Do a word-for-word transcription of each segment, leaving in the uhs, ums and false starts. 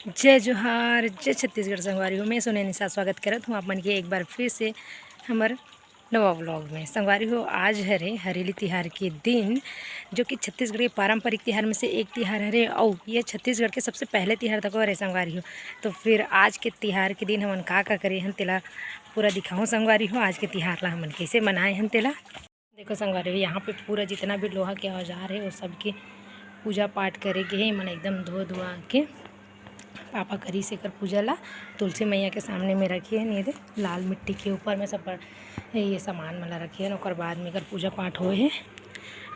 जय जोहार, जय छत्तीसगढ़ संगवारी हो। मैं सोनिया निषाद स्वागत करत हूँ आप मन के एक बार फिर से हमर नवा व्लॉग में। संगवारी हो, आज हरे हरेली तिहार के दिन, जो कि छत्तीसगढ़ के पारंपरिक तिहार में से एक तिहार हरे, अउ ये छत्तीसगढ़ के सबसे पहले तिहार तको हरे संगवारी हो। तो फिर आज के तिहार के दिन हमन का का करे हन, तेला पूरा दिखाऊँ संगवारी हो। आज के तिहार ला हमन कैसे मनाए हन तेला। देखो संगवारी हो, यहाँ पे पूरा जितना भी लोहा के औजार है, वो सबके पूजा पाठ करे गे हे। मन एकदम धो धुआ के पापा करी से एकर पूजा ला तुलसी मैया के सामने में रखे हन। ये दे, लाल मिट्टी के ऊपर में सब पर ये सामान मन ला रखे हन। ओकर बाद में एकर पूजा पाठ होए हे।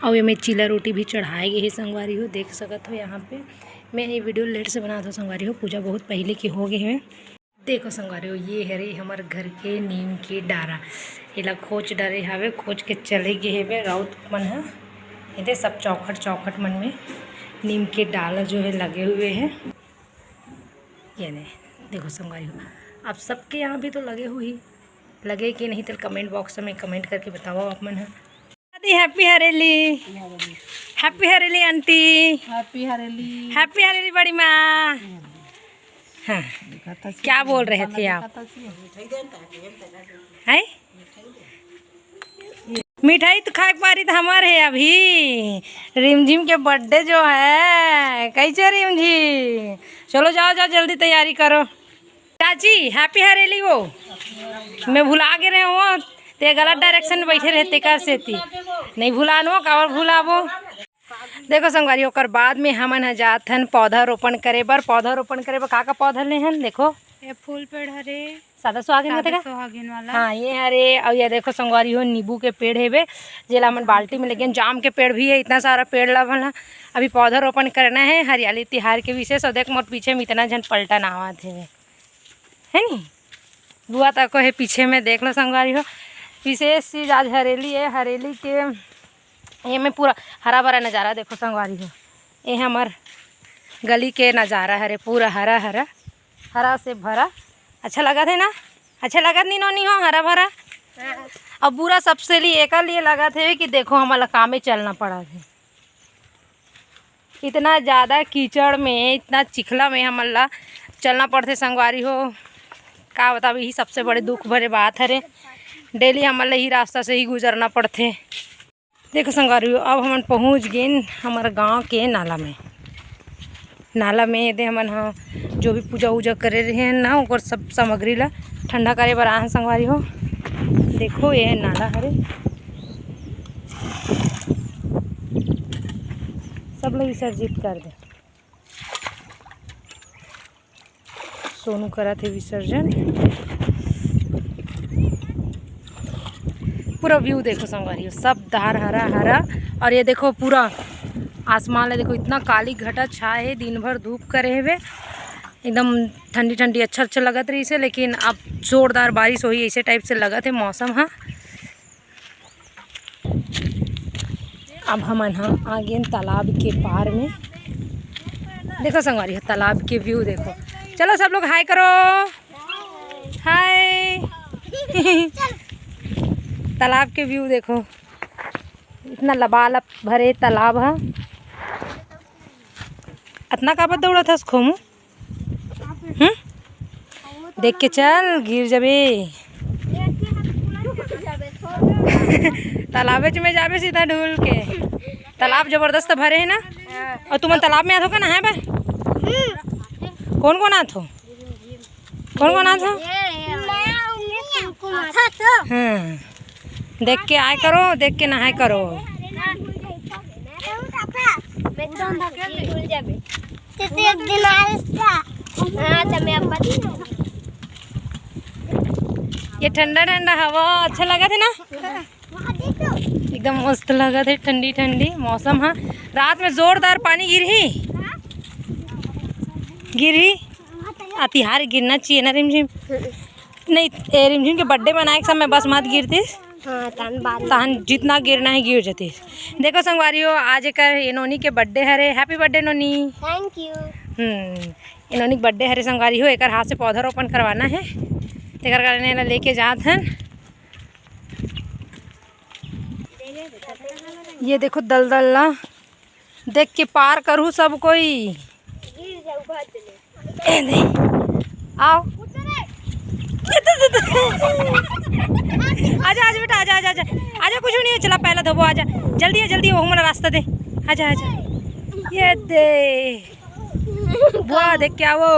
अउ एमे चीला रोटी भी चढ़ाए गे हे संगवारी हो, देख सकत हो। यहाँ पे मैं ये वीडियो लेट से बनात हो संगवारी हो, पूजा बहुत पहले के हो गे हे। देखो संगवारी हो, ये हरे हमर घर के नीम के डारा। एला खोच डारे हावे, खोच के चले गे हेवे राउत मन ह। एदे सब चौखट चौखट मन में नीम के डाला जो है लगे हुए हैं। ये नहीं, देखो संगवारी हो, आप सबके यहाँ भी तो लगे हुई, लगे कि नहीं, तो कमेंट बॉक्स में कमेंट करके बताओ आप मन ह। दादी, happy Hareli. Happy Hareli aunty. Happy Hareli. Happy Hareli बड़ी माँ। हाँ, देखा था क्या बोल रहे थे आप? देखा था। हैं? मिठाई तो खाए के पारी तो हमार है अभी। रिमझिम के बर्थडे जो है, कैसे रिमझिम? चलो जाओ, जाओ जल्दी तैयारी करो। चाची, हैप्पी हरेली वो। मैं भुला गे रहे हो, ते गलत डायरेक्शन में बैठे रहे, तेकर सेती। नहीं भुलानो, काबर भुलाबो। देखो संगवारी, ओकर बाद में हमन ह जात हन पौधा रोपण करे बर। पौधा रोपण करे बर का का पौधा ले हन, देखो। ये फूल पेड़ हरे। सादा सुहागिन सादा होथे का? सुहागिन वाला। हाँ, ये हरे। और ये देखो संगवारी हो, नींबू के पेड़ हेबे, जेला हमन बाल्टी में लेके, जाम के पेड़ भी है। इतना सारा पेड़ ला हमन ह अभी पौधा रोपण करना है, हरियाली तिहार के विशेष। और देख, मोर पीछे में इतना झन पलटन आवत हे, है नी? बुआ तको है पीछे में, देख लो संगवारी हो। विशेष चीज आज हरेली है, हरेली के ये में पूरा हरा भरा नज़ारा देखो संगवारी हो। ये हमर गली के नज़ारा हरे, पूरा हरा हरा, हरा से भरा। अच्छा लगत है ना? अच्छा लगत नी नोनी हो, हरा भरा। अब बुरा सबसे लिए एकर लिए लगत है कि देखो हमला कामे चलना पड़ा है। इतना ज़्यादा कीचड़ में, इतना चिखला में हमन ला चलना पड़थे संगवारी हो। का बताब, यही सबसे बड़े दुख भरे बात हरे। डेली हमन ला यही रास्ता से ही गुजरना पड़थे। देखो संगवारी हो, अब हमन पहुँच गेन हमर गांव के नाला में। नाला में एदे हमन ह जो भी पूजा उजा करे रहे हैं ना, ओकर सब सामग्री ला ठंडा करे बर आए हैं संगवारी हो। देखो ये नाला हरे, सब ला विसर्जित कर दे। सोनू करत हे विसर्जन। पूरा व्यू देखो संगवारी हो, सब धार हरा हरा। और ये देखो पूरा आसमान ला देखो, इतना काली घटा छाए हे, दिन भर धूप करे हेवे, एकदम ठंडी ठंडी अच्छा अच्छा लगत रहिस हे, लेकिन अब जोरदार बारिश होही ऐसे टाइप से लगत हे मौसम ह। अब हमन ह आ गेन तालाब के पार में। देखो संगवारी हो, तालाब के व्यू देखो। चलो सब लोग हाय करो, हाय। तालाब के व्यू देखो, इतना लबालब भरे तालाब ह। अतना काबर दौड़त हस खोमू? हम्म? देख के चल, गिर जाबे। तालाबे में जाबे सीधा ढूल के। तालाब जबरदस्त भरे है ना? और तुमन तालाब में आथो का नहाए बर? कौन कौन आथो? कौन कौन आथो? हाँ, देख के आए करो, देख के नहाए करो। मैं तो भूल जाबे। तो तू एक दिन आइस का। हाँ, तो मैं अब्बा जी। ये ठंडा ठंडा हवा अच्छा लगत हे ना? एकदम मस्त लगत हे, ठंडी ठंडी मौसम ह। रात में जोरदार पानी गिरही, गिरही। अतिहार गिरना चाहिए ना रिमझिम। नहीं, ए, रिमझिम के बर्थडे मनाए के समय बस मत गिरतिस। हाँ, तहन बाद में। तहन जितना गिरना है गिर जतिस। देखो संगवारी हो, आज एकर ए नोनी के बर्थडे हरे। हैप्पी बर्थडे नोनी। Thank you. हम्म, ए नोनी के बर्थडे हरे संगवारी हो, एकर हाथ से पौधा रोपण करवाना है, तेकर कारण एला लेके जात हन। ये देखो दलदल ला देख के पार करहु सब कोई। गिर जाऊ, भाग ले। ए दे, आओ। आजा, आजा बेटा, आजा, आजा, आजा। आजा, कुछ नहीं हो, चला, पहला धोबो, आजा। जल्दी आ, जल्दी आ, वो हमारा रास्ता दे। आजा, आजा। ये दे। वाह, देख क्या वो।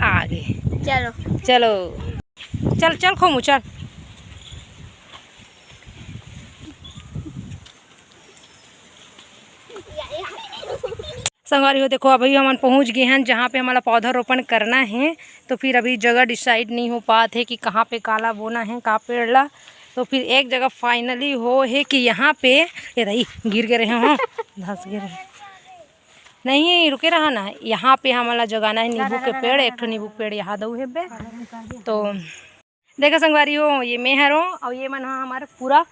आ गए। चलो। चलो। चल, चल, खोमू, चल। संगवारी हो, देखो, अभी हमन पहुंच गए हैं जहाँ पे हमारा पौधा रोपण करना है। तो फिर अभी जगह डिसाइड नहीं हो पात है कि कहाँ पे काला बोना है, का पेड़ ला। तो फिर एक जगह फाइनली हो है कि यहाँ पे, ये रही, गिर गए रहे हो, धंस गए रहे। नहीं, रुके रहा ना, यहाँ पे हमारा जगाना है नींबू के पेड़, एक ठो नींबू के पेड़ यहाँ दऊ है बे। तो देखो संगवारी हो, ये मैं हरो और ये मन ह हमार पूरा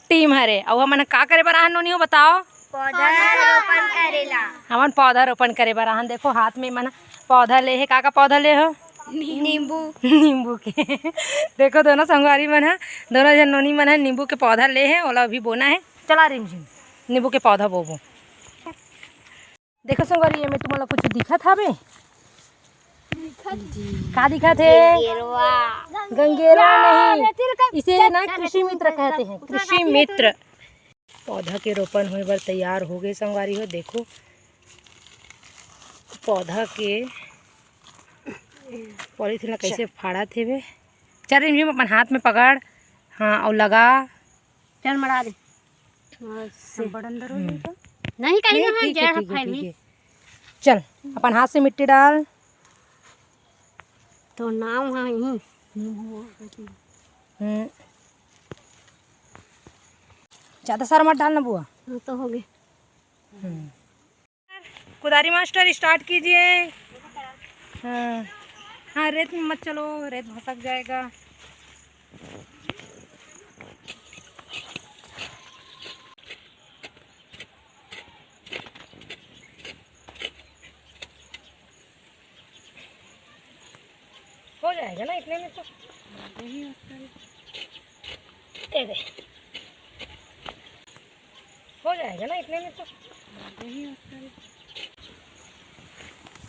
टीम हरे। और हमन का करे बर आहन नोनी हो, बताओ? पौधा रोपण करेला। हमन पौधा रोपण करे बर आहन। देखो, हाथ में मन पौधा ले हे। का का पौधा ले हो? नींबू। नींबू के। देखो, दोनों संगवारी मन ह, दोनों जन नोनी मन ह नींबू के पौधा ले हे, ओला अभी बोना है। चला रिमझिम, नींबू के पौधा बोबो। देखो संगवारी, ये में तुमन ला कुछ दिखत हवे? का दिखत हे? गंगेरवा। गंगेरवा नहीं, इसे ना कृषि मित्र कहते हैं, कृषि मित्र। पौधा के रोपण होए बर तैयार हो गए संगवारी हो। देखो, पौधा के पॉलीथीन ला कैसे फाड़त हेवे। चल रिमझिम, अपन हाथ में पकड़, हाँ, और लगा। चल, मड़ा दे। ऐसे। बड़ अंदर हो जाए तो। नहीं, कहीं नहीं, ना, ठीक है, जड़ ठीक है, फैली। ठीक है। चल, अपन हाथ से मिट्टी डाल। तो नाम है यही। हम्म। ज्यादा सारा मत डालना बुआ। हाँ, तो हो गए। हम्म। कुदारी मास्टर, स्टार्ट कीजिए। हाँ, हाँ, रेत में मत चलो, रेत भसक जाएगा। हो जाएगा ना इतने में तो। ये दे। हो जाएगा ना इतने में तो।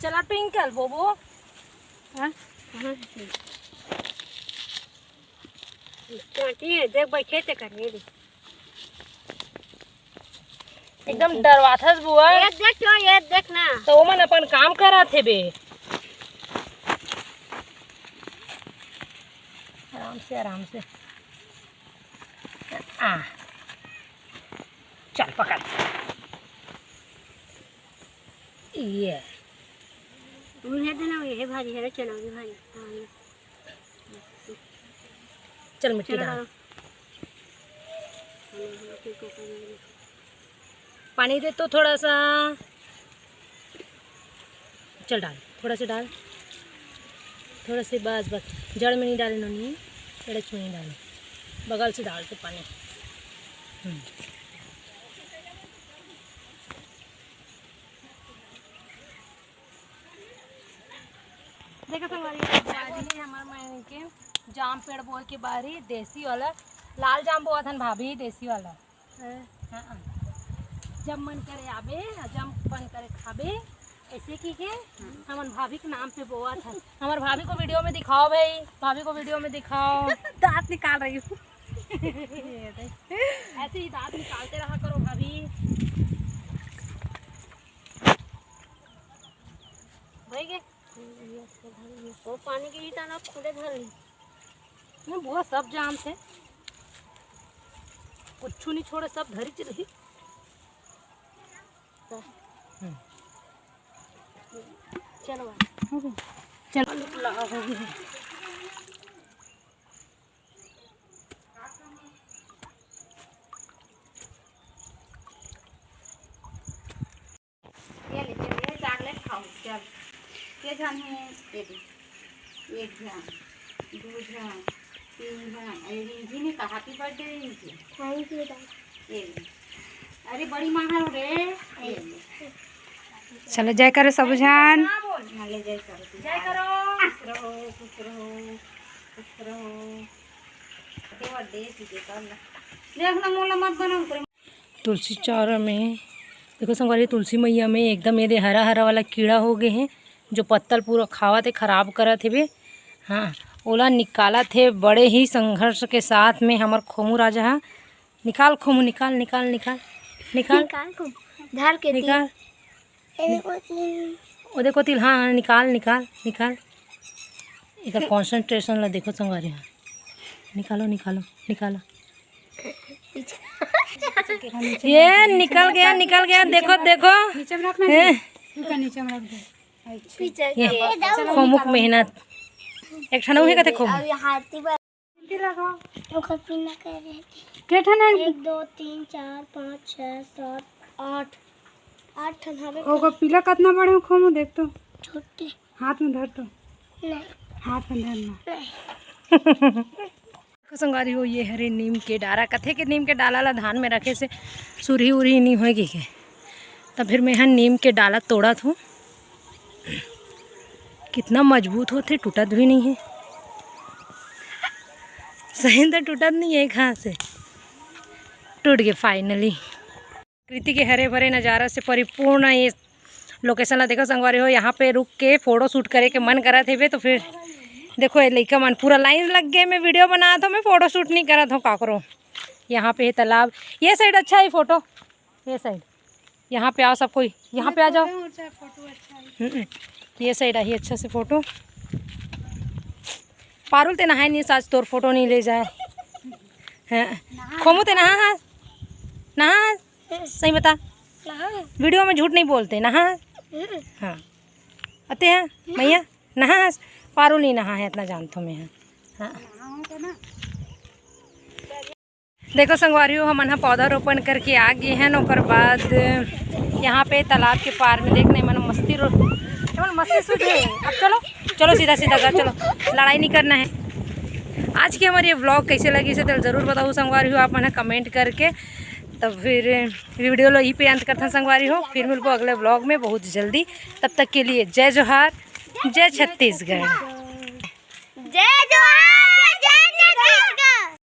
चला ट्विंकल बोबो। हाँ? हाँ। काटी है, देख बैठे ते करिए रे। एकदम डरवाथस बुआ। ये देख तो, ये देख ना। तो ओमन अपन काम करत हे बे। आराम से, आराम से। आ। चल पकड़। ये। मुझे देना, ये भारी है, चना भी भारी। हाँ, ये। चल मिट्टी चलो डाल। डालो। पानी दे तो थोड़ा सा। चल डाल, थोड़ा सा डाल, थोड़ा सा, बस बस। जड़ में नहीं डाले नोनी, एड़च में नहीं डाले, बगल से डाल के पानी। हम्म। देखो संगवारी, बारी हमार मायने के जाम पेड़ बोए के बारी, देसी वाला लाल जाम बोआ थन भाभी, देसी वाला। हाँ। हाँ। जब मन करे आबे, जब मन करे खाबे, ऐसे की के हमन भाभी के नाम पे बोआ था। हमार भाभी को वीडियो में दिखाओ भाई, भाभी को वीडियो में दिखाओ। दांत निकाल रही हूँ। ये देख। ऐसे ही दांत निकालते रहा करो भाभी। भाई के वो पानी के ईटा ना खुले धर ली। ना बुआ, सब जाम से, कुछ नहीं छोड़े, सब धरी च रही। हम्म। चलो। हो गई। चलो, लगा हो गई। ये ले, चल, ये चॉकलेट खाओ, चल। ये झन है, ये दे। एक झन, दू झन, तीन झन। अरे, रिंझी ने कहा, "Happy birthday, रिंझी।" Thank you, thank you। ये ले। अरे, बड़ी माँ है रे। ये ले। चलो, जय करो सब झन। हाँ, ले जय करो। जय करो। खुश रहो, खुश रहो, खुश रहो। Happy birthday, तुझे कर ला। देख ना, मोला मत बनाओ। तुलसी चारा में, देखो संगवारी, तुलसी मैया में एकदम ये दे हरा हरा वाला कीड़ा हो गए हैं, जो पत्तल पूरा खावत हे, खराब करत हे बे। हाँ, ओला निकालत हे बड़े ही संघर्ष के साथ में हमर खोमू राजा हा। निकाल खोमू, निकाल, निकाल, निकाल, निकाल। निकाल खोमू, धर के निकाल। तीन। ए, वो तीन। वो देखो तिल, हाँ, हाँ, निकाल, निकाल, निकाल। एकर concentration ला देखो संगवारी, हाँ। निकालो, निकालो, निकालो। ये निकल गया, निकल गया। देखो, देखो। नीचे में रखना हैं? जी। ठीक है, नीचे में रख दो। अच्छा। पीछे ये के। खोमुक मेहनत। एक ठन उहे कथे खोमुक। अब ये हाथी पर लगाओ। ओकर पीना कर रहे थे। के ठन है? एक, दो, तीन, चार, पाँच, छः, सात, आठ। आठ ठन हवे। ओकर पीला कितना बड़े हो खोमू, देख तो। छोटे। हाथ में धर तो। नहीं। हाथ में धरना। नहीं। संगवारी हो, ये हरे नीम के डारा। कथे के नीम के डाला ला धान में रखे से सुरही उरही नहीं होएगी के। तब फिर मैं यहाँ नीम के डाला तोड़त हूँ। कितना मजबूत होथे, टूटत भी नहीं है। सही तो टूटत नहीं है, कहाँ से टूट गए finally। प्रकृति के हरे भरे नज़ारा से परिपूर्ण ये location ला देखो संगवारी हो। यहाँ पे रुक के photo shoot करे के मन करत हेबे, तो फिर देखो ये लइका मन पूरा line लग गए। मैं video बनात हूँ, मैं photo shoot नहीं करत हूँ काकरो। यहाँ पे है तालाब, ये side अच्छा है photo, ये side। यहाँ पे आओ सब कोई, यहाँ पे आ जाओ। हम्म, ये side आई अच्छा से photo। पारुल ते नहाए नहीं, आज तोर photo नहीं ले जाए। हाँ। खोमू ते नहा, हाँ, नहा। सही बता। नहा। Video में झूठ नहीं बोलते, नहा। हम्म। हाँ। अते हैं, मैया, नहा। पारुल नहीं नहा है, इतना जानता हूँ मैं। हाँ। देखो संगवारी हो, हमन ह पौधा रोपण करके आ गए हैं। ओकर बाद यहाँ पे तालाब के पार में देख नहीं, मन मस्ती रो-, केवल मस्ती सूझे। अब चलो, चलो सीधा सीधा कर, चलो, लड़ाई नहीं करना है। आज की हमारी ये vlog कैसे लगी से तो जरूर बताओ संगवारी हो आप मन ह comment करके। तब फिर video लो यहीं पे अंत करथन संगवारी हो, फिर मिलबो अगले vlog में बहुत जल्दी। तब तक के लिए जय जोहार, जय छत्तीसगढ़। जय जोहार।